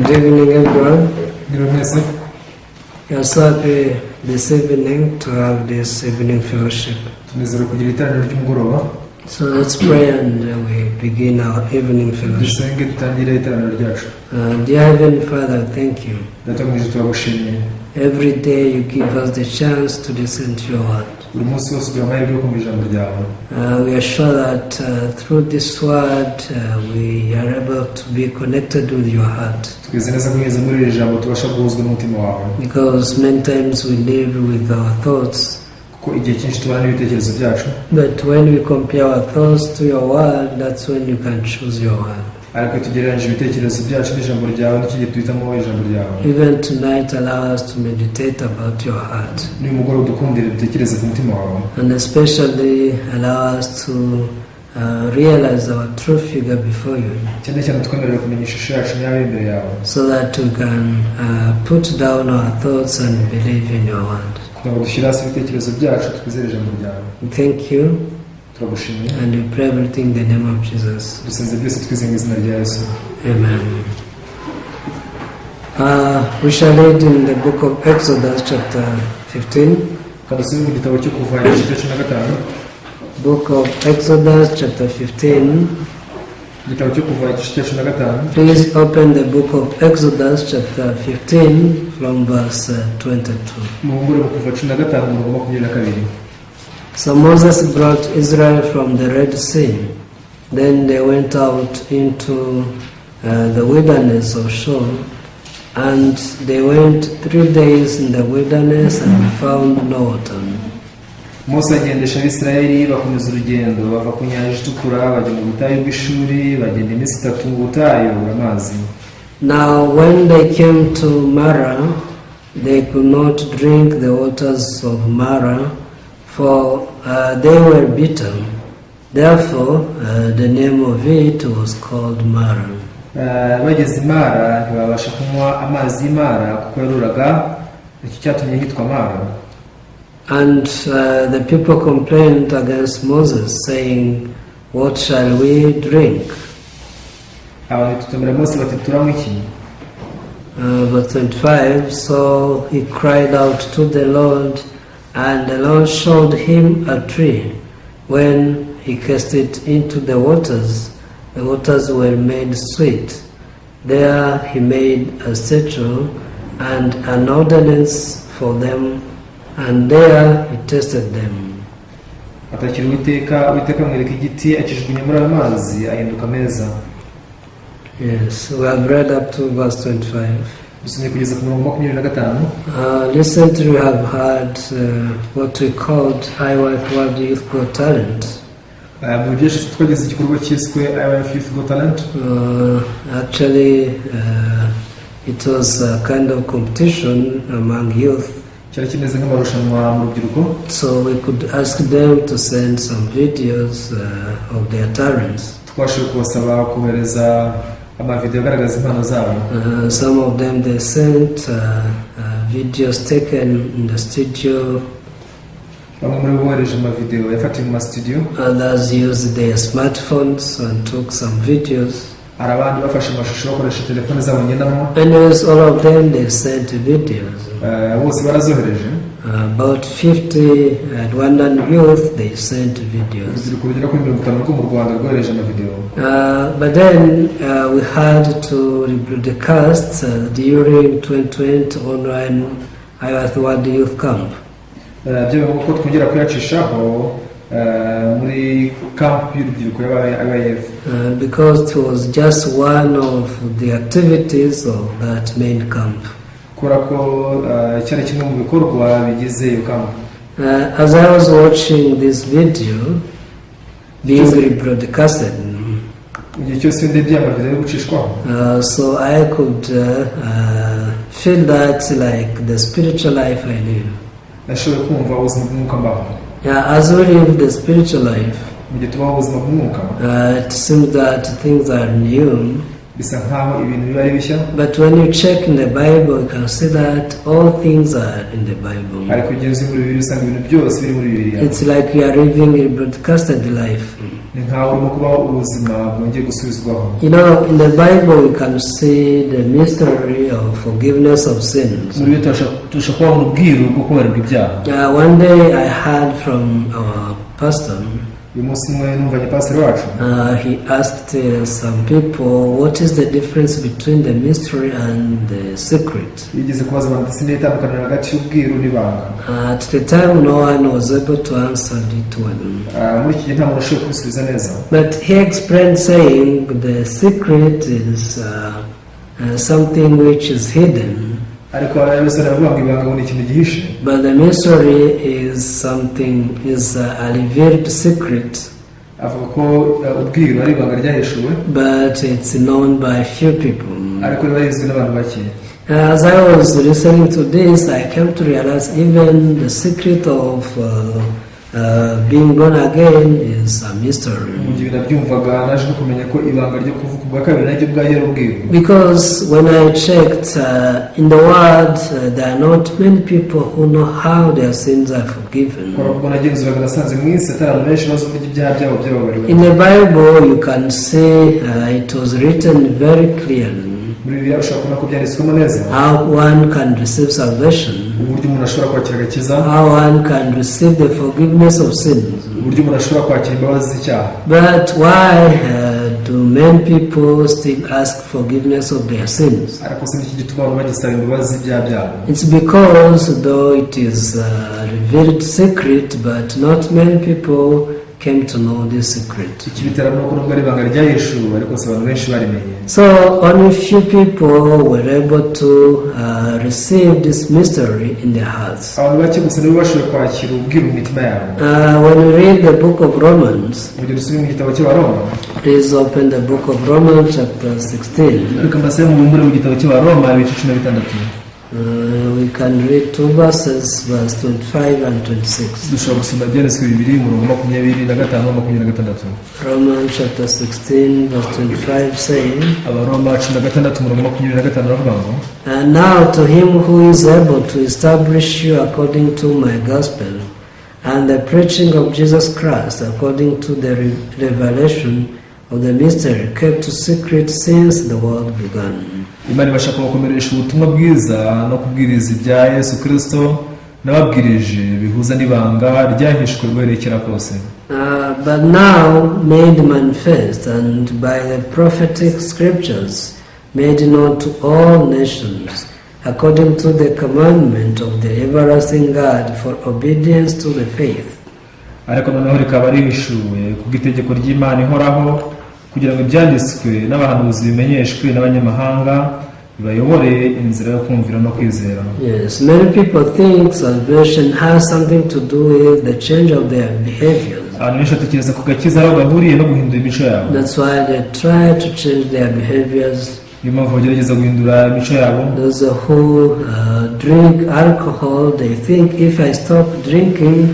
Good evening, everyone. Mwiriwe mwese. We are so happy this evening to have this evening fellowship. Tunezerewe kugira iteraniro ry'umugoroba. So let's pray and we begin our evening fellowship. Dusenge dutangire iteraniro ryacu. Dear Heavenly Father, thank you. Data mu ijuru, turagushimiye. Every day you give us the chance to listen to your word. Buri munsi wose uduha amahirwe yo kumva ijambo ryawe. We are sure that through this word we are able to be connected with your heart. Twizeye neza ko binyuze muri iri jambo tubasha guhuzwa n'umutima wawe. Because many times we live with our thoughts, kuko igihe cyinshi tubana n'ibitekerezo byacu, but when we compare our thoughts to your word, that's when you can choose your word. Ariko iyo tugereranyije ibitekerezo byacu n'ijambo ryawe, nicyo gihe duhitamo ijambo ryawe. Even tonight, allow us to meditate about your heart. N'uyu mugoroba udukundire dutekereze ku mutima wawe. And especially allow us to realize our true figure before you, cyane cyane twemerere kumenya ishusho yacu nyayo imbere yawe, so that we can put down our thoughts and believe in your word. Kugira ngo dushyire hasi ibitekerezo byacu twizere ijambo ryawe. Thank you, turagushimiye, and we pray everything in the name of Jesus. Dusenze byose twizeye mu izina rya Yesu. Amen. We shall read in the book of Exodus, chapter 15. Kandi dusome mu gitabo cyo Kuva igice cya 15. Book of Exodus, chapter 15. Igitabo cyo Kuva igice cya 15. Please open the book of Exodus, chapter 15, from verse 22. Mubumbure mu Kuva 15, umurongo 22. So Moses brought Israel from the Red Sea. Then they went out into the wilderness of Shur, and they went 3 days in the wilderness and found no water. Mose agendesha Abisirayeli bakomeza urugendo bava ku Nyanja Itukura bajya mu butayu bw'i Shuri, bagenda iminsi 3 mu butayu babura amazi. Now, when they came to Marah, they could not drink the waters of Marah, for they were bitter. Therefore, the name of it was called Marah. Bageze i Mara ntibabasha kunywa amazi y'i Mara kuko yaruraga, nicyo cyatumye hitwa Mara. And the people complained against Moses, saying, "What shall we drink?" Abantu bitotombera Mose bati turanywa iki? Verse 25. So he cried out to the Lord, and the Lord showed him a tree. When he cast it into the waters were made sweet. There he made a statute and an ordinance for them, and there he tested them. Atakira Uwiteka, Uwiteka amwereka igiti, akijugunya muri ayo mazi ahinduka meza. Yes, we have read up to verse 25. Dusomye kugeza ku murongo 25. Recently, we have had what we called IYF World Youth Got Talent. Mu byinshi twagize igikorwa cyiswe IYF Youth Got Talent. Actually, it was a kind of competition among youth. Cyari kimeze nk'amarushanwa mu rubyiruko. So we could ask them to send some videos of their talents. Twashoboye kubasaba kohereza amavidewo agaragaza impano zabo. Some of them, they sent videos taken in the studio. Bamwe muri bo bohereje amavidewo yafatiwe mu masitudiyo. Others used their smartphones and took some videos. Hari abandi bafashe amashusho bakoresha telefone zabo ngendanwa. Anyways, all of them, they sent videos. Bose barazohereje. About 50 Rwandan youth, they sent videos. Urubyiruko rugera kuri 50 rwo mu Rwanda rwohereje amavidewo. But then we had to rebroadcast during 2020 online IYF World Youth Camp. Byabaye ngombwa ko twongera kuyacishaho muri camp y'urubyiruko yabaye IYF. Because it was just one of the activities of that main camp. Kubera ko cyari kimwe mu bikorwa bigize iyo camp. As I was watching this video being rebroadcasted, igihe cyose iyo ndebye amavidewo ari gucishwaho, so I could feel that like the spiritual life I live. Nashoboye kumva ubuzima bw'umwuka mbaho. Yeah, as we live the spiritual life, mu gihe tubaho ubuzima bw'umwuka, it seems that things are new. Bisa nkaho ibintu biba ari bishya. But when you check in the Bible, you can see that all things are in the Bible. Ariko iyo ugenzuye muri Bibiliya usanga ibintu byose biri muri Bibiliya. It's like you are living a broadcasted life. Ni Ni nkaho urimo kubaho ubuzima bwongeye gusubizwaho. In the Bible we can see the mystery of forgiveness of sins. Muri byo turashobora kuhabona ubwiru bwo kubabarirwa ibyaha. One day I heard from our pastor. Uyu munsi umwe numvanye pasiteri wacu. He asked some people, "What is the difference between the mystery and the secret?" Yigeze kubaza abantu ati ni itandukaniro hagati y'ubwiru n'ibanga? At the time, no one was able to answer it well. Ah, muri iki gihe nta muntu ushoboye kubisubiza neza. But he explained, saying the secret is something which is hidden, ariko arabisobanura avuga ngo ibanga ngo ni ikintu gihishe, but the mystery is something is a revealed secret, avuga ko ubwiru ari ibanga ryahishuwe, but it's known by few people. Ariko riba rizwi n'abantu bake. As I was listening to this, I came to realize even the secret of being born again is a mystery. Mu gihe nabyumvaga naje no kumenya ko ibanga ryo kuvuka ubwa kabiri naryo ubwaryo ari ubwiru. Because when I checked in the world, there are not many people who know how their sins are forgiven. Kubera ko ubwo nagenzuraga nasanze mu isi atari abantu benshi bazi uburyo ibyaha byabo byababariwe. In the Bible, you can see it was written very clearly Muri Bibiliya ushobora kubona ko byanditswemo neza how one can receive salvation, uburyo umuntu ashobora kwakira agakiza, how one can receive the forgiveness of sins. Uburyo umuntu ashobora kwakira imbabazi z'icyaha. But why do many people still ask forgiveness of their sins? Ariko se niki gituma abantu bagisaba imbabazi z'ibyaha byabo? It's because though it is a revealed secret, but not many people came to know this secret. Ikibitera ni uko nubwo ari ibanga ryahishuwe ariko si abantu benshi barimenye. So only few people were able to receive this mystery in their hearts. Abantu bake gusa nibo bashoboye kwakira ubwiru mu mitima yabo. When we read the book of Romans, Mu gihe dusubira mu gitabo cy'Abaroma, please open the book of Romans, chapter 16. Reka mbasabe mubumbure mu gitabo cy'Abaroma ibice 16. We can read two verses, verse 25 and 26. Dushobora gusoma ibyanditswe bibiri, umurongo 25 na 26. Romans chapter 16, verse 25 saying, Abaroma 16 umurongo 25 aravuga ngo, "And now to him who is able to establish you according to my gospel and the preaching of Jesus Christ, according to the revelation of the mystery kept secret since the world began." Imana ibasha kubakomeresha ubutumwa bwiza no kubwiriza ibya Yesu Kirisito nababwirije bihuza n'ibanga ryahishwe guhereye kera kose. But now made manifest and by the prophetic scriptures made known to all nations, according to the commandment of the everlasting God for obedience to the faith. Ariko noneho rikaba rihishuwe kubw'itegeko ry'Imana ihoraho kugira ngo ibyanditswe n'abahanuzi bimenyeshwe n'abanyamahanga bibayobore inzira yo kumvira no kwizera. Yes, many people think salvation has something to do with the change of their behaviors. Abantu benshi batekereza ko agakiza aho gahuriye no guhindura imico yabo. That's why they try to change their behaviors. Niyo mpamvu bagerageza guhindura imico yabo. Those who drink alcohol, they think if I stop drinking,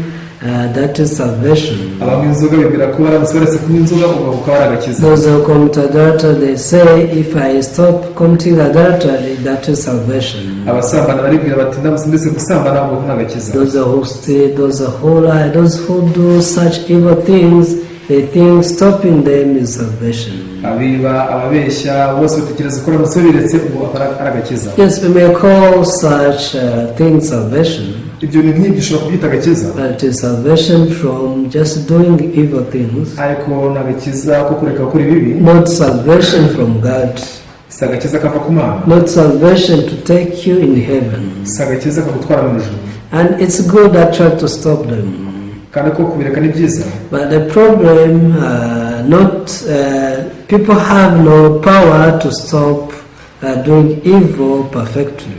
that is salvation. Abanywa inzoga bibwira ko baramutse baretse kunywa inzoga ubwo bukaba ari agakiza. Those who commit adultery, they say if I stop committing adultery, that is salvation. Abasambana baribwira bati ndamutse ndetse gusambana ubwo ni agakiza. Those who steal, those who lie, those who do such evil things, they think stopping them is salvation. Abiba, ababeshya bose batekereza ko baramutse babiretse ubwo akaba ari agakiza. Yes, we may call such things salvation, Ibyo bintu nk'ibyo ushobora kubyita agakiza, but it is salvation from just doing evil things, ariko ni agakiza ko kureka gukora ibibi, not salvation from God, si agakiza kava ku Mana, not salvation to take you in heaven. Si agakiza kagutwara mu ijuru. And it's good actually to stop them. Kandi ko kubireka ni byiza. But the problem, not people have no power to stop doing evil perfectly.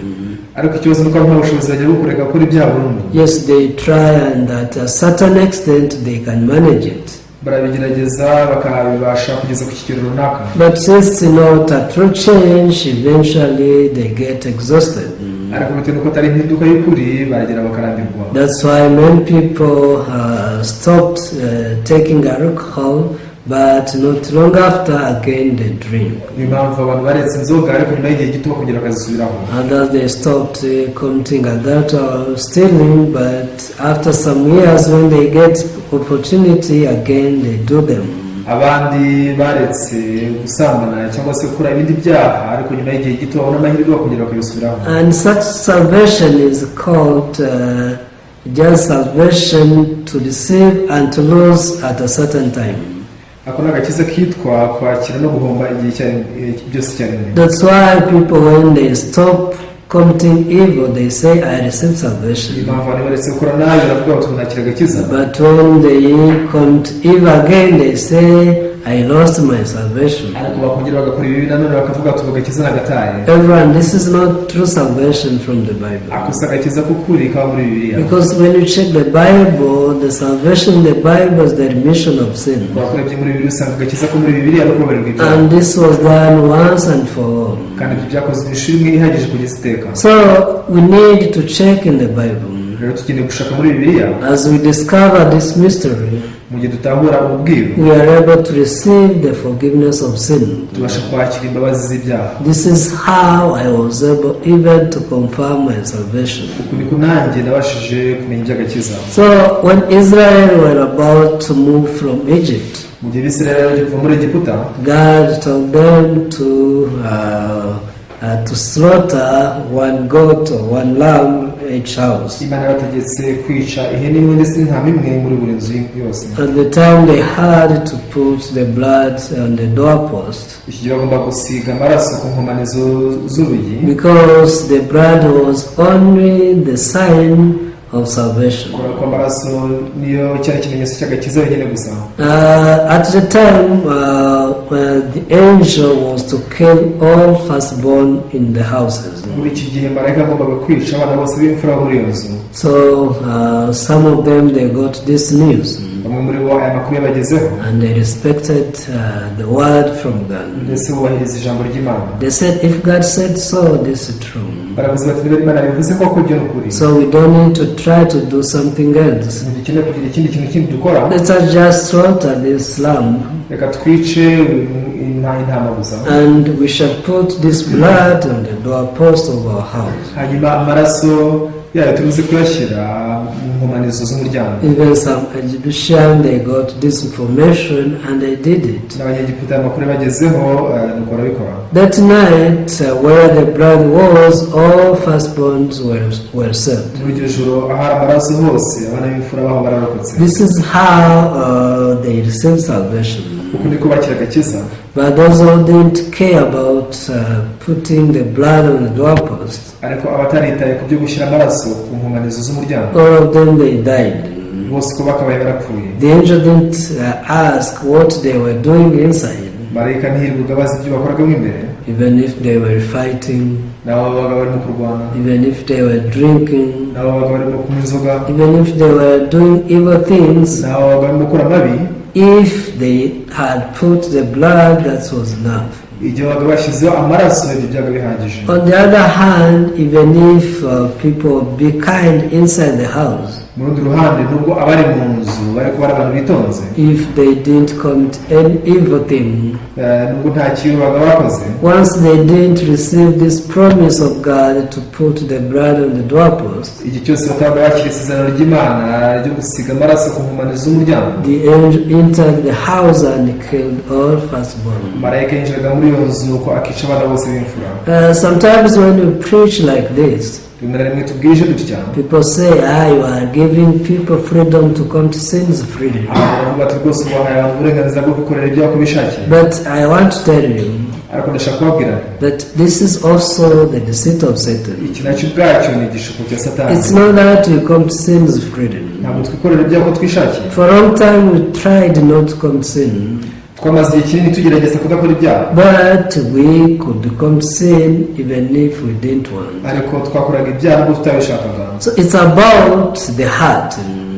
Ariko ikibazo ni uko nta bushobozi bagira bwo kureka gukora ibyaha burundu. Yes, they try, and at a certain extent they can manage it. Barabigerageza bakabibasha kugeza ku kigero runaka. But since it's not a true change, eventually they get exhausted. Ariko bitewe n'uko atari impinduka y'ukuri baragera bakarambirwa. That's why many people stopped taking alcohol, but not long after, again they drink. Niyo mpamvu abantu baretse inzoga ariko nyuma y'igihe gito bakongera bakazisubiraho. Others, they stopped committing adultery or stealing, but after some years, when they get opportunity, again they do them. Abandi baretse gusambana cyangwa se gukora ibindi byaha, ariko nyuma y'igihe gito babona amahirwe bakongera bakabisubiraho. And such salvation is called just salvation to receive and to lose at a certain time. Ako ni agakiza kitwa kwakira no guhomba igihe byose icyarimwe. That's why people, when they stop committing evil, they say, "I received Niyo salvation." mpamvu abantu baretse gukora nabi baravuga bati nakira agakiza. But when they commit evil again, they say, "I lost my salvation." Ariko bakongera bagakora ibibi nanone bakavuga bati agakiza nagataye. Everyone, this is not true salvation from the Bible. Ako si agakiza k'ukuri kaba muri Bibiliya. Because when you check the Bible, the salvation in the Bible is the remission of sin. Wakurebye muri Bibiliya usanga agakiza ko muri Bibiliya ari ukubabarirwa ibyaha. And this was done once and for all. Kandi ibyo byakozwe inshuro imwe ihagije kugeza iteka. So we need to check in the Bible. Rero tukeneye gushaka muri Bibiliya. As we discover this mystery, Mu gihe dutahura ubwiru, we are able to receive the forgiveness of sin. Tubasha kwakira imbabazi z'ibyaha. This is how I was able even to confirm my salvation. Uku niko nanjye nabashije kumenya iby'agakiza. So when Israel were about to move from Egypt, Mu gihe Abisirayeli bari kuva muri Egiputa, God told them to slaughter one goat or one lamb each house. Imana yabategetse kwica ihene imwe ndetse n'intama imwe muri buri nzu yose. At the time, they had to put the blood on the doorpost Iki gihe bagomba gusiga amaraso ku nkomanizo z'urugi, because the blood was only the sign of salvation. Kubera ko amaraso niyo cyari ikimenyetso cy'agakiza wenyine gusa. At the time, when the angel was to kill all firstborn in the houses. Muri iki gihe marayika agombaga kwica abana bose b'imfura bo muri iyo nzu. So some of them, they got this news Bamwe muri bo aya makuru yabagezeho, and they respected the word from God. Ndetse bubahiriza ijambo ry'Imana. They said, "If God said so, this is true." Baravuze bati niba Imana bivuze koko ibyo ni ukuri. So we don't need to try to do something else. Ntidukeneye kugira ikindi kintu kindi dukora. Let us just slaughter this lamb Reka twice intama gusa, and we shall put this blood on the doorpost of our house. Hanyuma amaraso yayo tubuze kuyashyira mu nkomanizo z'umuryango. Even some Egyptians, they got this information and they did it. N'Abanyegiputa aya makuru yabagezeho nuko barabikora. That night, where the blood was, all firstborns were saved. Muri iryo joro ahari amaraso hose abana b'imfura baho bararokotse. This is how they received salvation. Uku niko bakira agakiza. But those who didn't care about putting the blood on the doorpost, Ariko abataritaye ku byo gushyira amaraso ku nkomanizo z'umuryango, all of them, they died. Bose uko bakabaye barapfuye. The angel didn't ask what they were doing inside, Marayika ntiyirirwaga abaza ibyo bakoragamo imbere, even if they were fighting, nabo babaga barimo kurwana, even if they were drinking, nabo babaga barimo kunywa inzoga, even if they were doing evil things. Nabo babaga barimo gukora amabi. If they had put the blood, that was enough. Igihe babaga bashyizeho amaraso ibyo byabaga bihagije. On the other hand, even if people be kind inside the house, Mu rundi ruhande nubwo abari mu nzu bari kuba ari abantu bitonze, if they didn't commit any evil thing, nubwo nta kibi babaga bakoze, once they didn't receive this promise of God to put the blood on the doorpost, igihe cyose batabaga bakira isezerano ry'Imana ryo gusiga amaraso ku nkomanizo z'umuryango, the angel entered the house and killed all firstborn. Marayika yinjiraga muri iyo nzu nuko akica abana bose b'imfura. Sometimes when you preach like this, Rimwe na rimwe tubwirije dutya, people say, "Ah, you are giving people freedom to commit sins freely." abantu baravuga ati rwose ubahaye abantu uburenganzira bwo kwikorera ibyaha uko bishakiye. But I want to tell you Ariko ndashaka kubabwira that this is also the deceit of Satan. Iki nacyo ubwacyo ni igishuko cya Satani. It's not that we commit sins freely. Ntabwo twikorera ibyaha uko twishakiye. For a long time we tried not to commit sin, Twamaze igihe kinini tugerageza kudakora ibyaha, but we could commit sin even if we didn't want. Ariko twakoraga ibyaha nubwo tutabishakaga. So it's about the heart.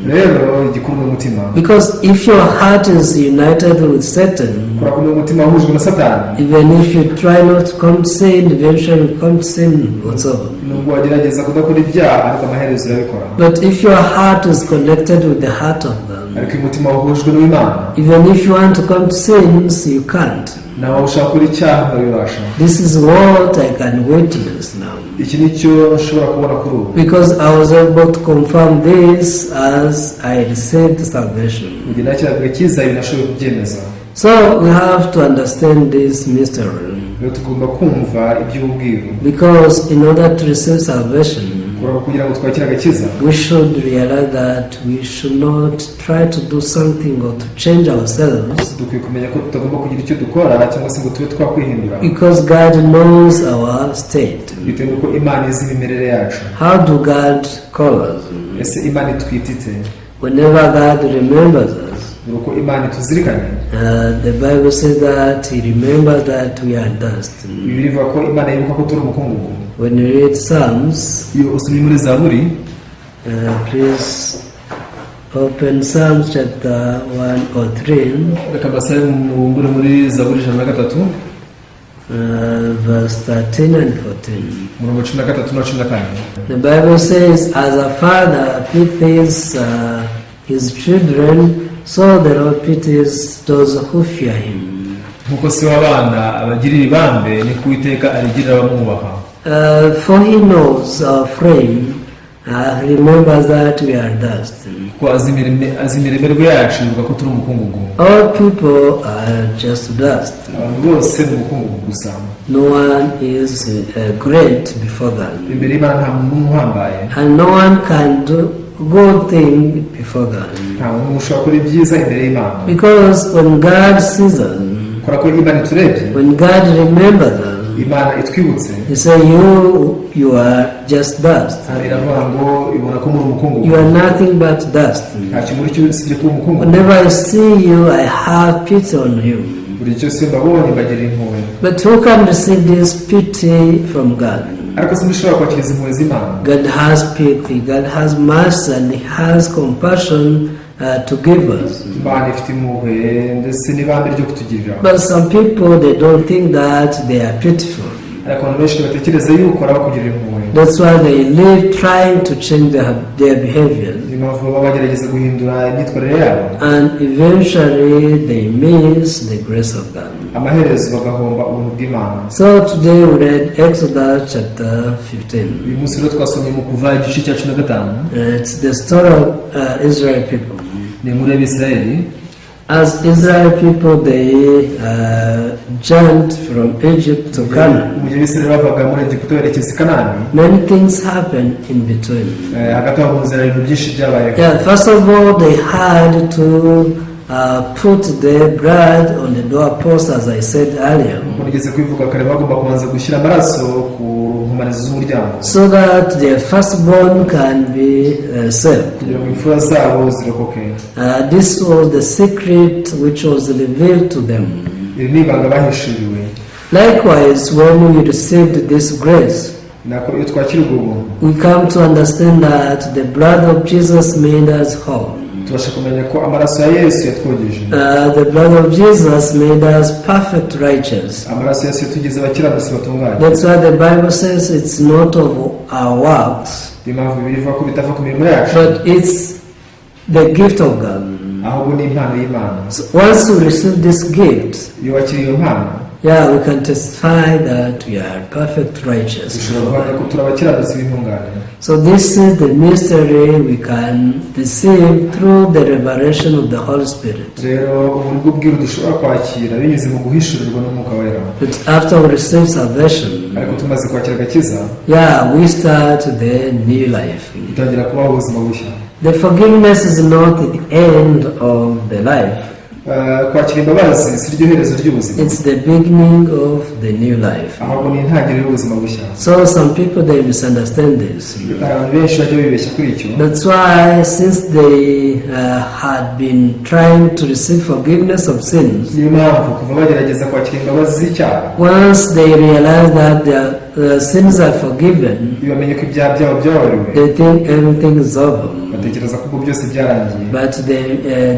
Rero igikuru ni umutima. Because if your heart is united with Satan, Kubera ko niba umutima wahujwe na Satani, even if you try not to commit sin, eventually you commit sin whatsoever. Nubwo wagerageza kudakora ibyaha ariko amaherezo urabikora. But if your heart is connected with the heart of God, Ariko iyo umutima wahujwe n'uw'Imana, even if you want to commit sins, you can't. Nawe ushaka gukora icyaha ntiwabibasha. This is what I can witness now. Iki ni cyo nshobora kubona kuri ubu. Because I was able to confirm this as I received salvation. Mu gihe nakiraga agakiza ibi nashoboye kubyemeza. So we have to understand this mystery Rero tugomba kumva iby'ubwiru, because in order to receive salvation, kubera ko kugira ngo twakire agakiza, we should realize that we should not try to do something or to change ourselves dukwiye kumenya ko tutagomba kugira icyo dukora cyangwa se ngo tube twakwihindura, because God knows our state. Bitewe n'uko Imana izi imimerere yacu. How do God call us? Ese Imana itwita ite? Whenever God remembers us, Buri uko Imana ituzirikanye, the Bible says that He remembers that we are dust. Bibiliya ivuga ko Imana yibuka ko turi umukungugu. When you read Psalms, Iyo usomye muri Zaburi, please open Psalms chapter 103, reka mbasabe mubumbure muri Zaburi 103, verse 13 and 14. Umurongo 13 na 14. The Bible says, "As a father pities his children, so the Lord pities those who fear him." Nk'uko se w'abana abagirira ibambe, niko Uwiteka arigirira abamwubaha. For he knows our frame, he remembers that we are dust. Kuko azi imiremerwe yacu, yibuka ko turi umukungugu. All people are just dust. Abantu bose ni umukungugu gusa. No one is great before God. Imbere y'Imana nta muntu n'umwe uhambaye. And no one can do good thing before God. Nta muntu n'umwe ushobora gukora ibyiza imbere y'Imana. Because when God sees us, Kubera ko Imana iturebye, when God remembers us, Imana itwibutse, He says, You are just dust. Iravuga ngo ibona ko muri umukungugu. You are nothing but dust. Ntacyo muri cyo usibye kuba umukungugu. Whenever I see you, I have pity on you." Buri cyose iyo mbabonye mbagirira impuhwe. But who can receive this pity from God? Ariko sinshobora kwakira izi mpuhwe z'Imana? God has pity, God has mercy, and He has compassion to give us. Imana ifite impuhwe ndetse n'ibambe ryo kutugirira. But some people, they don't think that they are pitiful. Ariko abantu benshi batekereza yuko ari abakugirira impuhwe. That's why they live trying to change their behavior. Niyo mpamvu baba bagerageza guhindura imyitwarire yabo. And eventually they miss the grace of God. Amaherezo bagahomba ubuntu bw'Imana. So today we read Exodus chapter 15. Uyu munsi rero twasomye mu Kuva igice cya 15. It's the story of Israel people. Ni inkuru y'Abisirayeli. As Israel people, they jumped from Egypt to Canaan. Mu gihe Abisirayeli bavaga muri Egiputa berekeza i Kanani, Many things happened in between. Hagati aho mu nzira ibintu byinshi byabayeho. Yeah, first of all, they had to put the blood on the doorpost, as I said earlier, Nk'uko nigeze kubivuga kare, bagomba kubanza gushyira amaraso ku nkomanizo z'umuryango, so that their firstborn can be saved. Kugira ngo imfura zabo zirokoke. This was the secret which was revealed to them. Iri ni ibanga bahishuriwe. Likewise, when we received this grace, Nako iyo twakira ubwo buntu, we come to understand that the blood of Jesus made us whole. Tubasha kumenya ko amaraso ya Yesu yatwogeje. The blood of Jesus made us perfect righteous. Amaraso ya Yesu yatugize abakiranutsi batunganye. That's why the Bible says it's not of our works, Niyo mpamvu Bibiliya ivuga ko bitava ku mirimo yacu, but it's the gift of God. Ahubwo ni impano y'Imana. So once we receive this gift, Iyo wakiriye iyo mpano, yeah, we can testify that we are perfect righteous. Dushobora guhamya ko turi abakiranutsi b'intungane. So this is the mystery we can receive through the revelation of the Holy Spirit. Rero ubu ni bwo bwiru dushobora kwakira binyuze mu guhishurirwa n'Umwuka Wera. But after we receive salvation, Ariko tumaze kwakira agakiza, yeah, we start the new life. Dutangira kubaho ubuzima bushya. The forgiveness is not the end of the life. Kwakira imbabazi si ryo herezo ry'ubuzima. It's the beginning of the new life. Ahubwo ni intangiriro y'ubuzima bushya. So some people, they misunderstand this. Hari abantu benshi bajya bibeshya kuri icyo. That's why since they had been trying to receive forgiveness of sins, Niyo mpamvu kuva bagerageza kwakira imbabazi z'icyaha, once they realize that their sins are forgiven, iyo bamenye ko ibyaha byabo byababariwe, they think everything is over. Batekereza ko ubwo byose byarangiye. But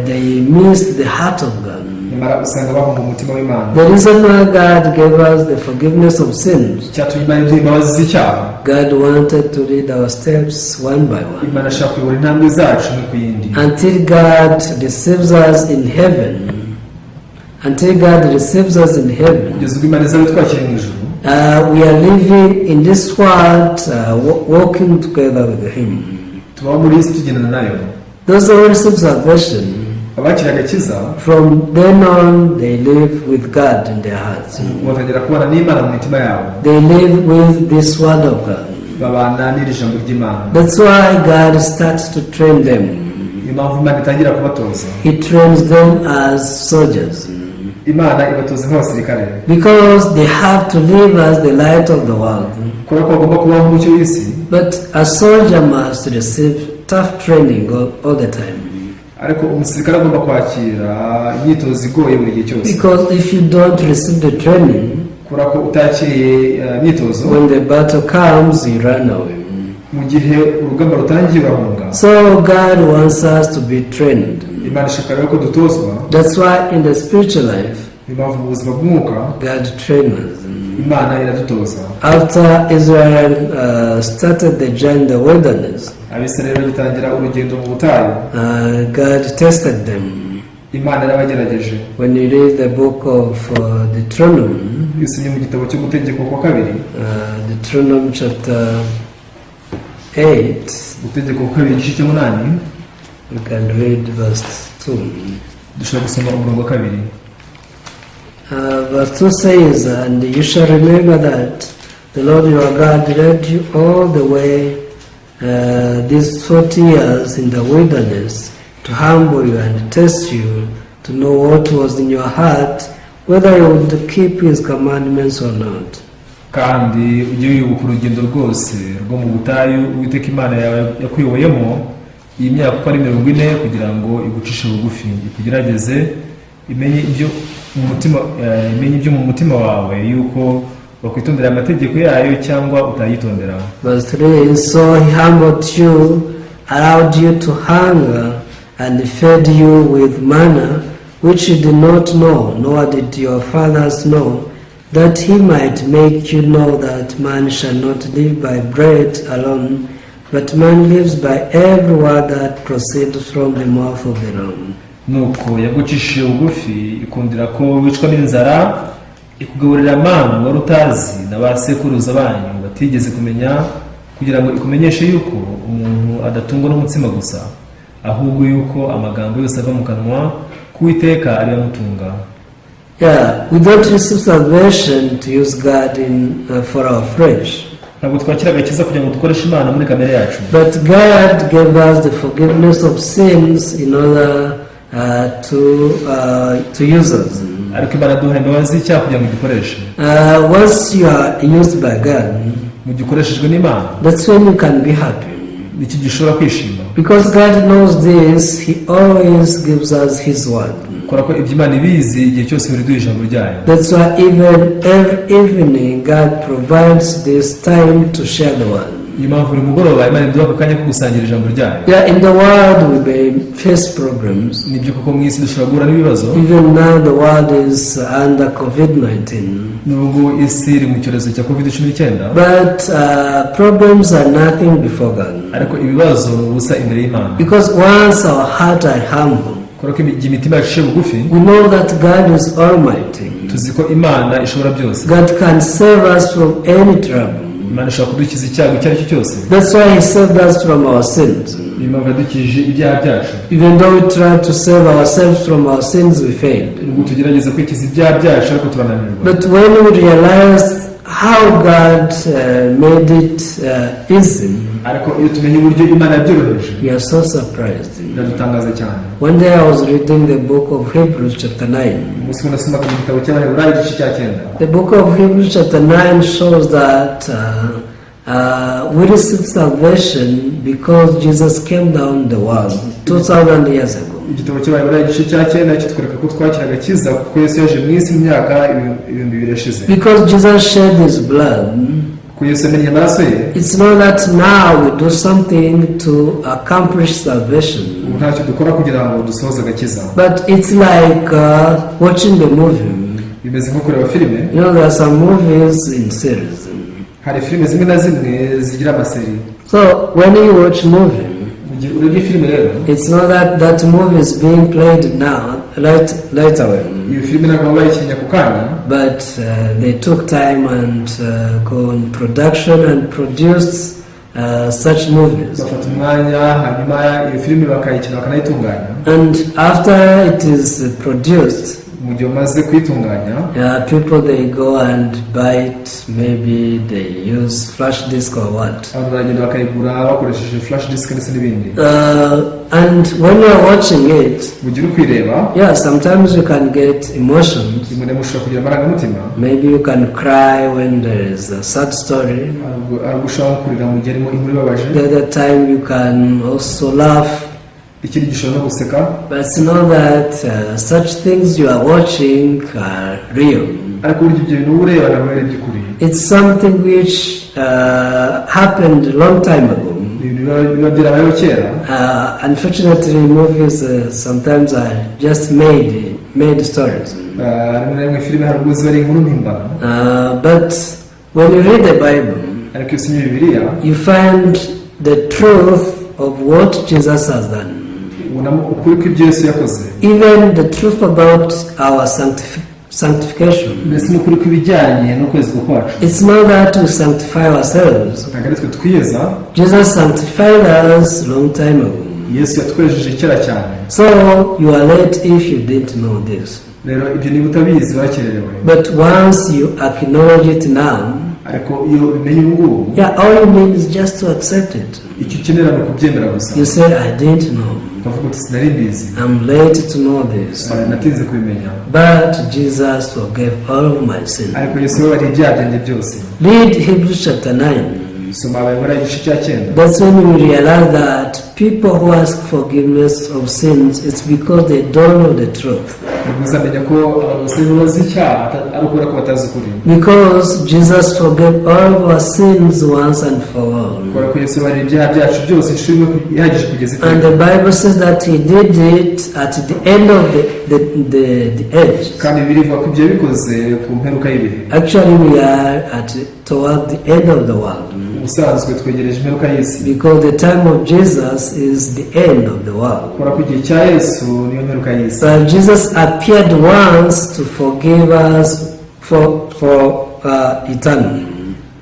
they missed the heart of God. Nyamara usanga bahomba umutima w'Imana. The reason why God gave us the forgiveness of sins, Icyatumye Imana iduha imbabazi z'icyaha, God wanted to lead our steps one by one. Imana ashaka kuyobora intambwe zacu imwe ku yindi. Until God receives us in heaven, until God receives us in heaven, Kugeza ubwo Imana izaba itwakira mu ijuru, we are living in this world, walking together with Him. Tubaho muri iyi si tugendana nayo. Those who receive salvation, Abakiriye agakiza, from then on they live with God in their hearts. Batangira kubana n'Imana mu mitima yabo. They live with this word of God. Babana n'iri jambo ry'Imana. That's why God starts to train them. Niyo mpamvu Imana itangira kubatoza. He trains them as soldiers Imana ibatoza nk'abasirikare because they have to live as the light of the world. Kubera ko bagomba kubaho umucyo w'isi. But a soldier must receive tough training all the time. Ariko umusirikare agomba kwakira imyitozo igoye buri gihe cyose. Because if you don't receive the training, Kubera ko utakiriye imyitozo, when the battle comes, you run away. Mu gihe urugamba rutangiye urahunga. So God wants us to be trained. Imana ishaka rero ko dutozwa. That's why in the spiritual life, Niyo mpamvu mu buzima bw'umwuka, God trains us. Imana iradutoza. After Israel started the journey in the wilderness, Abisirayeli bagitangira urugendo mu butayu, God tested them. Imana yarabagerageje. When you read the book of Deuteronomy, Iyo usomye mu gitabo cyo Gutegekwa kwa Kabiri, Deuteronomy chapter 8, Gutegekwa kwa Kabiri igice cy'umunani, you can read verse 2. Dushobora gusoma umurongo wa kabiri. Verse 2 says, "And you shall remember that the Lord your God led you all the way these 40 years in the wilderness to humble you and test you, to know what was in your heart, whether you would keep his commandments or not." Kandi ujye wibuka urugendo rwose rwo mu butayu Uwiteka Imana yawe yakuyoboyemo iyi myaka uko ari 40 kugira ngo igucishe bugufi ikugerageze imenye ibyo mu mutima wawe yuko wakwitondera amategeko yayo cyangwa utayitondera. Verse 3: "So he humbled you, allowed you to hunger, and fed you with manna, which you did not know, nor did your fathers know, that he might make you know that man shall not live by bread alone, but man lives by every word that proceeds from the mouth of the Lord." Nuko yagucishije bugufi ikundira ko wicwa n'inzara ikugaburira manu wari utazi na ba sekuruza banyu batigeze kumenya kugira ngo ikumenyeshe yuko umuntu adatungwa n'umutsima gusa ahubwo yuko amagambo yose ava mu kanwa k'Uwiteka ariyo amutunga. Yeah, we don't receive salvation to use God for our flesh. Ntabwo twakira agakiza kugira ngo dukoreshe Imana muri kamere yacu. But God gave us the forgiveness of sins in order to use us. Ariko Imana duha imbabazi z'icyaha kugira ngo idukoreshe. Once you are used by God, Mu gihe ukoreshejwe n'Imana, that's when you can be happy. Nicyo gihe ushobora kwishima. Because God knows this, He always gives us His word. Kubera ko ibyo Imana ibizi igihe cyose ihora iduha ijambo ryayo. That's why even every evening God provides this time to share the word. Niyo mpamvu buri mugoroba Imana iduha ako kanya ko gusangira ijambo ryayo. Yeah, in the world we may face problems. Nibyo koko mu isi dushobora guhura n'ibibazo. Even now the world is under COVID-19. Nubwo isi iri mu cyorezo cya COVID-19, But problems are nothing before God. Ariko ibibazo ni ubusa imbere y'Imana. Because once our heart are humble, Kubera ko igihe imitima yacu iciye bugufi, we know that God is almighty. Tuzi ko Imana ishobora byose. God can save us from any trouble. Imana ishobora kudukiza icyago icyo ari cyo cyose. That's why He saved us from our sins. Niyo mpamvu yadukijije ibyaha byacu. Even though we try to save ourselves from our sins, we failed. Nubwo tugerageza kwikiza ibyaha byacu ariko turananirwa. But when we realize how God made it easy, Ariko iyo tumenye uburyo Imana yabyoroheje, we are so surprised. Biradutangaza cyane. One day I was reading the book of Hebrews, chapter 9. Umunsi umwe nasomaga mu gitabo cy'Abaheburayo igice cya cyenda. The book of Hebrews, chapter 9, shows that we received salvation because Jesus came down the world 2,000 years ago. Igitabo cy'Abaheburayo igice cya cyenda kitwereka ko twakira agakiza kuko Yesu yaje mu isi mu myaka 2000 yashize. Because Jesus shed his blood, Kuko Yesu yamennye amaraso ye, it's not that now we do something to accomplish salvation, ubu ntacyo dukora kugira ngo dusohoze agakiza, but it's like watching the movie. Bimeze nko kureba filime. There are some movies in series. Hari filime zimwe na zimwe zigira amaseri. So when you watch movie, Mu gihe urebye filime rero, it's not that that movie is being played now, right away. Iyo filime ntabwo baba bayikinnye ako kanya. But they took time and go in production and produced such movies. Bafata umwanya hanyuma iyo filime bakayikina bakanayitunganya. And after it is produced, Mu gihe umaze kuyitunganya, people, they go and buy it. Maybe they use flash disk or what. Abantu baragenda bakayigura bakoresheje flash disk ndetse n'ibindi. And when you are watching it, Mu gihe uri kwireba, yeah, sometimes you can get emotions. Rimwe na rimwe ushobora kugira amarangamutima. Maybe you can cry when there is a sad story. Hari ubwo ushobora nko kurira mu gihe harimo inkuru ibabaje. The other time you can also laugh. Ikindi gihe ushobora no guseka. But know that such things you are watching are real. Ariko burya ibyo bintu uba ureba ntabwo ari iby'ukuri. It's something which happened a long time ago. Ni ibintu biba byarabayeho kera. Unfortunately, movies sometimes are just made stories. Rimwe na rimwe filime hari ubwo ziba ari inkuru mpimbano. But when you read the Bible, Ariko iyo usomye Bibiliya, you find the truth of what Jesus has done. Ubonamo ukuri kw'ibyo Yesu yakoze. Even the truth about our sanctification. Mbese n'ukuri kw'ibijyanye no kwezwa kwacu. It's not that we sanctify ourselves. Ntabwo ari twe twiyeza. Jesus sanctified us long time ago. Yesu yatwejeje kera cyane. So you are late if you didn't know this. Rero ibyo niba utabizi wakererewe. But once you acknowledge it now, Ariko iyo ubimenye ubu ngubu, yeah, all you need is just to accept it. Icyo ukenera ni ukubyemera gusa. You say, "I didn't know. Ukavuga uti sinari mbizi. I'm late to know this." Natinze kubimenya. But Jesus forgave all of my sins. Ariko Yesu yababariye ibyaha byanjye byose. Read Hebrews chapter 9. Soma Abaheburayo igice cya cyenda. That's when we realize that people who ask forgiveness of sins, it's because they don't know the truth. Nibwo uzamenya ko abantu basaba imbabazi z'icyaha ari ukubera ko batazi ukuri. Because Jesus forgave all of our sins once and for all. Kubera ko Yesu yababariye ibyaha byacu byose inshuro imwe ihagije kugeza And iteka. the Bible says that he did it at the end of the age. Kandi Bibiliya ivuga ko ibyo yabikoze ku mperuka y'ibihe. Actually, we are at toward the end of the world. Ubusanzwe twegereje imperuka y'isi. Because the time of Jesus is the end of the world. Kubera ko igihe cya Yesu niyo mperuka y'isi. But Jesus appeared once to forgive us for eternity.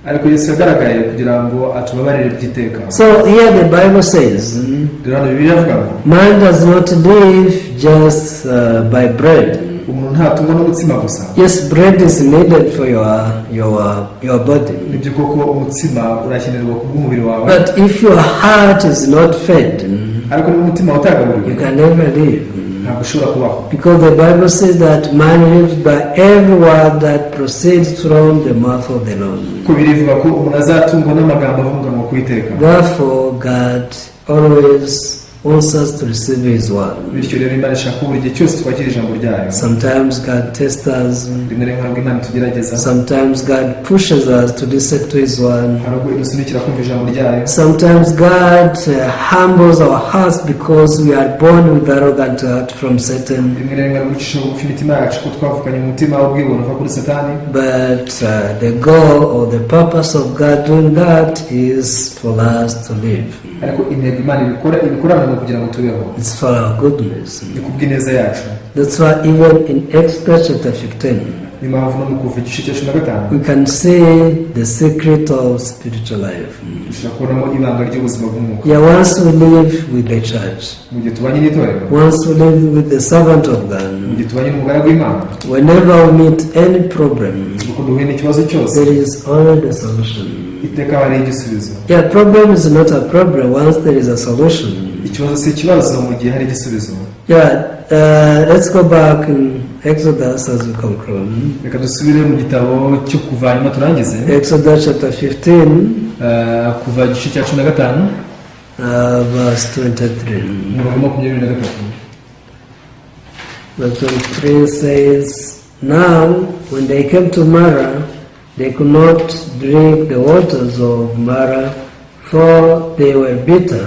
Ariko Yesu yagaragaye kugira ngo atubabarire by'iteka. So here the Bible says, Rero hano Bibiliya iravuga ngo, man does not live just by bread. Umuntu ntatungwa n'umutsima gusa. Yes, bread is needed for your body. Nibyo koko umutsima urakenerwa ku bw'umubiri wawe. But if your heart is not fed, Ariko niba umutima utagaburiwe, you can never live. Ntabwo ushobora kubaho. Because the Bible says that man lives by every word that proceeds from the mouth of the Lord. Kuko birivuga ko umuntu azatungwa n'amagambo ava mu kanwa k'Uwiteka. Therefore, God always wants us to receive His word. Bityo rero Imana ishaka ko buri gihe cyose twakira ijambo ryayo. Sometimes God tests us. Rimwe na rimwe ntabwo Imana itugerageza. Sometimes God pushes us to listen to His word. Hari ubwo idusunikira kumva ijambo ryayo. Sometimes God humbles our hearts because we are born with arrogant heart from Satan. Rimwe na rimwe gucisha bugufi imitima yacu ko twavukanye umutima w'ubwibone uva kuri Satani. But the goal or the purpose of God doing that is for us to live. Ariko intego Imana ibikora ibikorana ni ukugira ngo tubeho. It's for our goodness. Ni kubw'ineza yacu. That's why even in Exodus chapter 15, Niyo mpamvu no mu Kuva igice cya 15, we can see the secret of spiritual life. Dushobora kubonamo ibanga ry'ubuzima bw'umwuka. Yeah, once we live with the church, Mu gihe tubanye n'itorero, once we live with the servant of mu God, gihe tubanye n'umugaragu w'Imana, whenever we meet any problem, uko duhuye n'ikibazo cyose, there is already a solution. Iteka haba hariho igisubizo. Yeah, problem is not a problem once there is a solution. Ikibazo si ikibazo mu gihe hari igisubizo. Yeah, let's go back in Exodus as we conclude. Reka dusubire mu gitabo cyo Kuva nyuma turangize. Exodus chapter 15, Kuva igice cya 15, verse 23. Umurongo wa 23. Verse 23 says, "Now, when they came to Marah, they could not drink the waters of Marah, for they were bitter.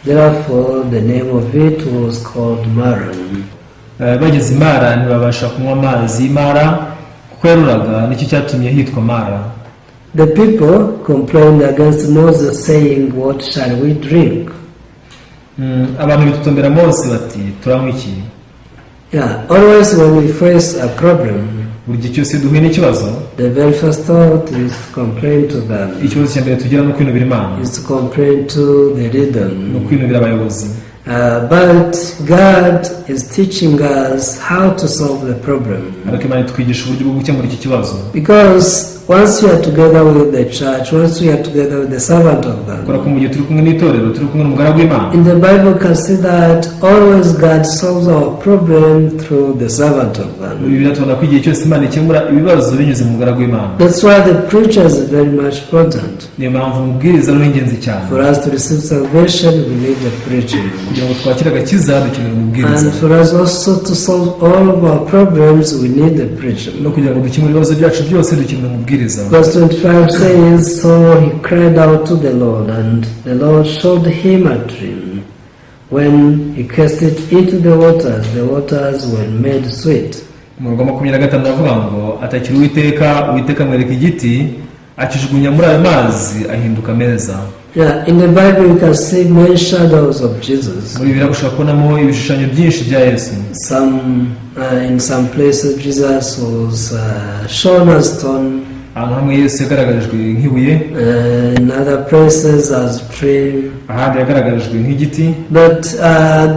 Therefore, the name of it was called Marah." Bageze i Mara ntibabasha kunywa amazi y'i Mara kuko yaruraga nicyo cyatumye hitwa Mara. The people complained against Moses, saying, "What shall we drink?" Abantu bitotombera Mose bati turanywa iki? Yeah, always when we face a problem, Buri gihe cyose duhuye n'ikibazo, The very first thought is to complain to them, Ikibazo cya mbere tugira ni ukwinubira Imana, is to complain to the leader. Ni ukwinubira abayobozi. But God is teaching us how to solve the problem. Ariko Imana itwigisha uburyo bwo gukemura iki kibazo. Because once you are together with the church, once we are together with the servant of Kubera God, ko mu gihe turi kumwe n'itorero, turi kumwe n'umugaragu w'Imana, in the Bible you can see that always God solves our problem through the servant of muri God. Bibiliya tubona ko igihe cyose Imana ikemura ibibazo binyuze mu mugaragu w'Imana. That's why the preacher is very much important. Niyo mpamvu umubwiriza ari uw'ingenzi cyane. For us to receive salvation, we need the preaching. Kugira ngo twakire agakiza dukenera umubwiriza. And for us also to solve all of our problems, we need the preaching. No kugira ngo dukemure ibibazo byacu byose dukenera umubwiriza. Verse 25 says, "So he cried out to the Lord, and the Lord showed him a tree. When he cast it into the waters were made sweet." Umurongo wa 25 aravuga ngo atakira Uwiteka, Uwiteka amwereka igiti, akijugunya muri ayo mazi ahinduka meza. Yeah, in the Bible you can see many shadows of Jesus. Muri Bibiliya ushobora kubonamo ibishushanyo byinshi bya Yesu. In some places Jesus was shown as stone, Ahantu hamwe Yesu yagaragarijwe nk'ibuye, in other places as tree. Ahandi yagaragarijwe nk'igiti. But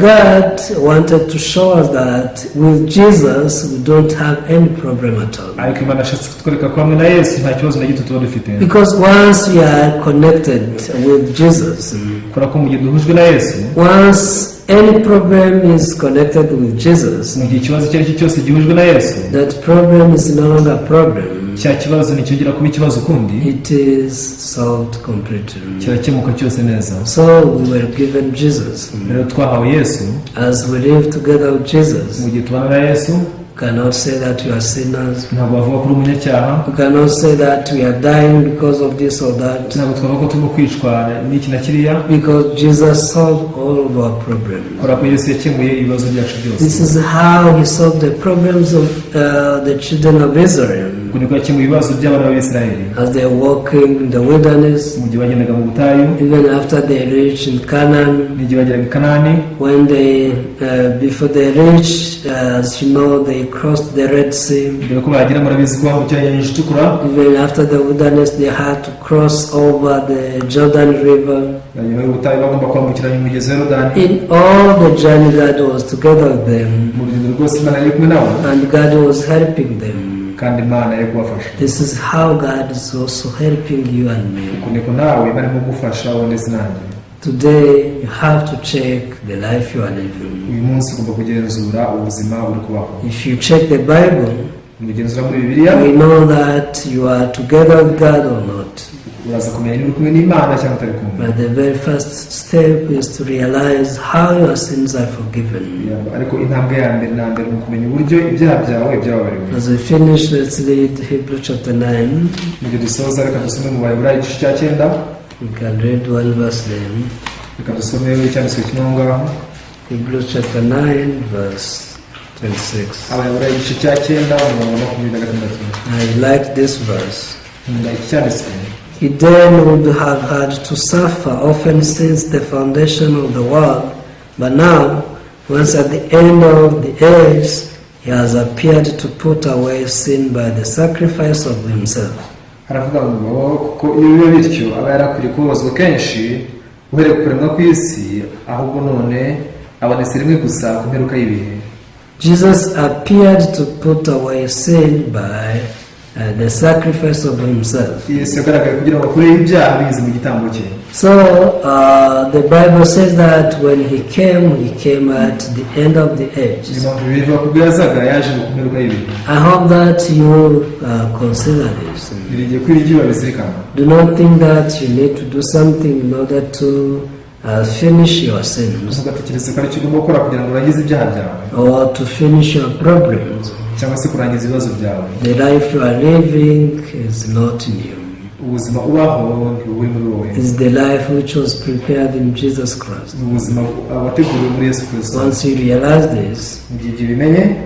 God wanted to show us that with Jesus we don't have any problem at all. Ariko Imana ashatse kutwereka ko hamwe na Yesu nta kibazo na gito tuba dufite. Because once we are connected with Jesus, Kubera ko mu gihe duhujwe na Yesu, once any problem is connected with Jesus, mu gihe ikibazo icyo ari cyo cyose gihujwe na Yesu, that problem is no longer a problem. Cya kibazo nticyongera kuba ikibazo ukundi. It is solved completely. Kirakemuka cyose neza. So we were given Jesus. Rero twahawe Yesu. As we live together with Jesus, Mu gihe tubana na Yesu, we cannot say that we are sinners. Ntabwo bavuga ko uri umunyacyaha. We cannot say that we are dying because of this or that. Ntabwo twavuga ko turimo kwicwa n'iki na kiriya. Because Jesus solved all of our problems. Kubera ko Yesu yakemuye ibibazo byacu byose. This is how he solved the problems of the children of Israel Uku niko yakemuye ibibazo by'abana b'Abisirayeli as they were walking in the wilderness, mu gihe bagendaga mu butayu, even after they reached in Canaan. N'igihe bageraga i Kanani. When they, before they reached, as you know, they crossed the Red Sea. Mbere ko bagera murabizi ko bambukiranya inyanja itukura. Even after the wilderness, they had to cross over the Jordan River. Na nyuma y'ubutayu bagomba kwambukiranya umugezi wa Yorodani. In all the journey, God was together with them, Mu rugendo rwose Imana yari kumwe nabo, and God was helping them. Kandi Imana yari kubafasha. This is how God is also helping you and me. Uku niko nawe barimo gufasha wowe ndetse nanjye. Today, you have to check the life you are living. Uyu munsi ugomba kugenzura ubuzima uri kubaho. If you check the Bible, Nugenzura muri Bibiliya, we know that you are together with God or not. Uraza kumenya niba uri kumwe n'Imana cyangwa utari kumwe. But the very first step is to realize how your sins are forgiven. Ariko intambwe ya mbere na mbere ni ukumenya uburyo ibyaha byawe byababariwe. As we finish, let's read Hebrew chapter 9. Mu gihe dusoza reka dusome mu Baheburayo igice cya cyenda. We can read one verse there. Reka dusome icyanditswe kimwe aho ngaho. Hebrews chapter 9, verse 26. Abaheburayo igice cya cyenda umurongo wa 26. I like this verse. Nkunda iki cyanditswe. "He then would have had to suffer often since the foundation of the world, but now, once at the end of the age, he has appeared to put away sin by the sacrifice of himself." Haravuga ngo kuko iyo biba bityo aba yarakwiriye kubabazwa kenshi uhereye ku kuremwa kw'isi, ahubwo none abonetse rimwe gusa ku mperuka y'ibihe. Jesus appeared to put away sin by the sacrifice of himself. Yesu yagaragaye kugira ngo akureho ibyaha binyuze mu gitambo cye. So the Bible says that when he came at the end of the age. Niyo mpamvu Bibiliya ivuga ko ubwo yazaga yaje ngo ku mperuka y'ibihe. I hope that you consider this. Niringiye ko ibi ngibi babizirikana. Do not think that you need to do something in order to finish your sins Ntugatekereze ko aricyo ugomba gukora kugira ngo urangize ibyaha byawe or to finish your problems. Cyangwa se kurangiza ibibazo byawe. The life you are living is not new. Ubuzima ubaho ntiburi muri wowe. It's the life which was prepared in Jesus Christ. Ni ubuzima wateguriwe muri Yesu Kirisito. Once you realize this, Mu gihe ibyo ubimenye,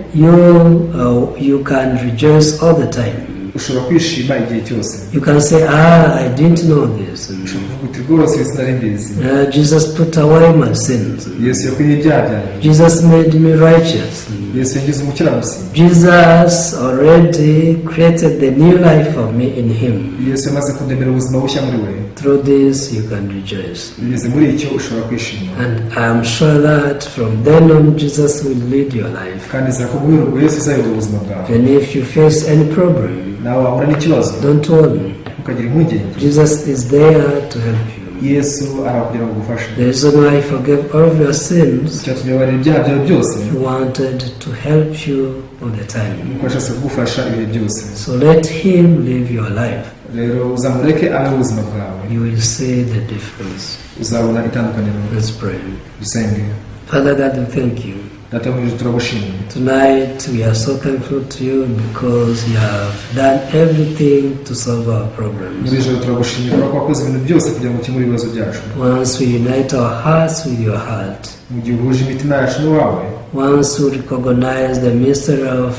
you can rejoice all the time. Ushobora kwishima igihe cyose. You can say, "Ah, I didn't know this." Ushobora kuvuga uti rwose ibi sinari mbizi. Jesus put away my sins. Yesu yakuyeho ibyaha byanjye. Jesus made me righteous. Yesu yangize umukiranutsi. Jesus already created the new life for me in Him. Yesu yamaze kundemera ubuzima bushya muri we. Through this, you can rejoice. Binyuze muri icyo ushobora kwishima. And I'm sure that from then on, Jesus will lead your life. Kandi nizera ko guhera ubwo Yesu azayobora ubuzima bwawe. Even if you face any problem, Nawe wahura n'ikibazo, don't worry. ntukagire impungenge. Jesus is there to help you. Yesu arakugira ngo agufashe. The reason why He forgave all of your sins, Icyatumye ababarira ibyaha byawe byose, He wanted to help you all the time. nuko yashatse kugufasha ibihe byose. So let Him live your life. Rero uzamureke abe ubuzima bwawe. You will see the difference. Uzabona itandukaniro. Let's pray. Dusenge. Father God, we thank you. Data wo mu ijuru, turagushimye. Tonight we are so thankful to you because you have done everything to solve our problems. Muri ijoro turagushimye kubera ko wakoze ibintu byose kugira ngo ukemure ibibazo byacu. Once we unite our hearts with your heart, Mu gihe uhuje imitima yacu n'uwawe, once we recognize the mystery of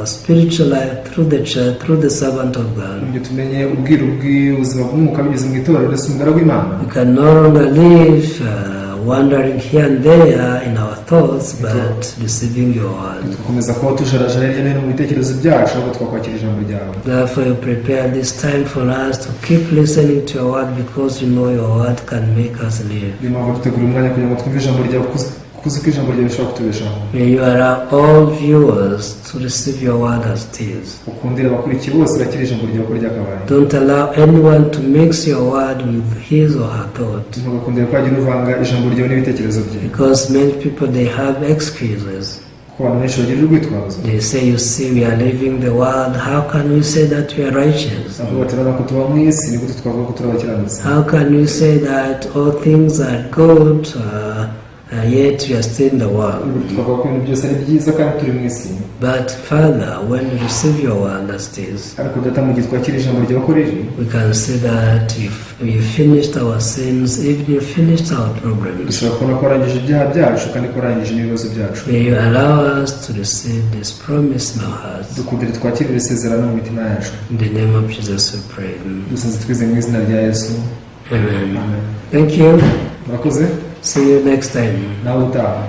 spiritual life through the church, through the servant of God, mu gihe tumenye ubwiru bw'ubuzima bw'umwuka binyuze mu itorero ndetse umugaragu w'Imana, we can no longer live wandering here and there in our thoughts, but receiving your word. Tugakomeza kuba tujarajara hirya no hino mu bitekerezo byacu, ahubwo twakwakira ijambo ryawe. Therefore, you prepare this time for us to keep listening to your word because you know your word can make us live. Niyo mpamvu dutegura umwanya kugira ngo twumve ijambo ryawe, kuko uzi ko ijambo ryawe rishobora kutubeshaho. May you allow all viewers to receive your word as it is. Ukundire abakurikiye bose bakira ijambo ryawe uko ryakabaye. Don't allow anyone to mix your word with his or her thought. Ntugakundire ko hagira uvanga ijambo ryawe n'ibitekerezo bye. Because many people, they have excuses. Kuko abantu benshi bagira urwitwazo. They say, "You see, we are leaving the world. How can we say that we are righteous?" Avuga bati: "Urabona ko tuba mu isi, ni gute twavuga ko turi abakiranutsi?" "How can we say that all things are good, yet we are still in the world?" Ni gute twavuga ko ibintu byose ari byiza kandi turi mu isi? But Father, when we receive your word as it is, Ariko Data, mu gihe twakira ijambo ryawe uko riri, we can see that if we finished our sins, even you finished our problems. Dushobora kubona ko warangije ibyaha byacu kandi ko warangije n'ibibazo byacu. May you allow us to receive this promise in our hearts. Dukundire twakire iri sezerano mu mitima yacu. In the name of Jesus we pray. Dusenze twizeye mu izina rya Yesu. Amen. Amen. Thank you. Murakoze. See you next time. Nawe utaha.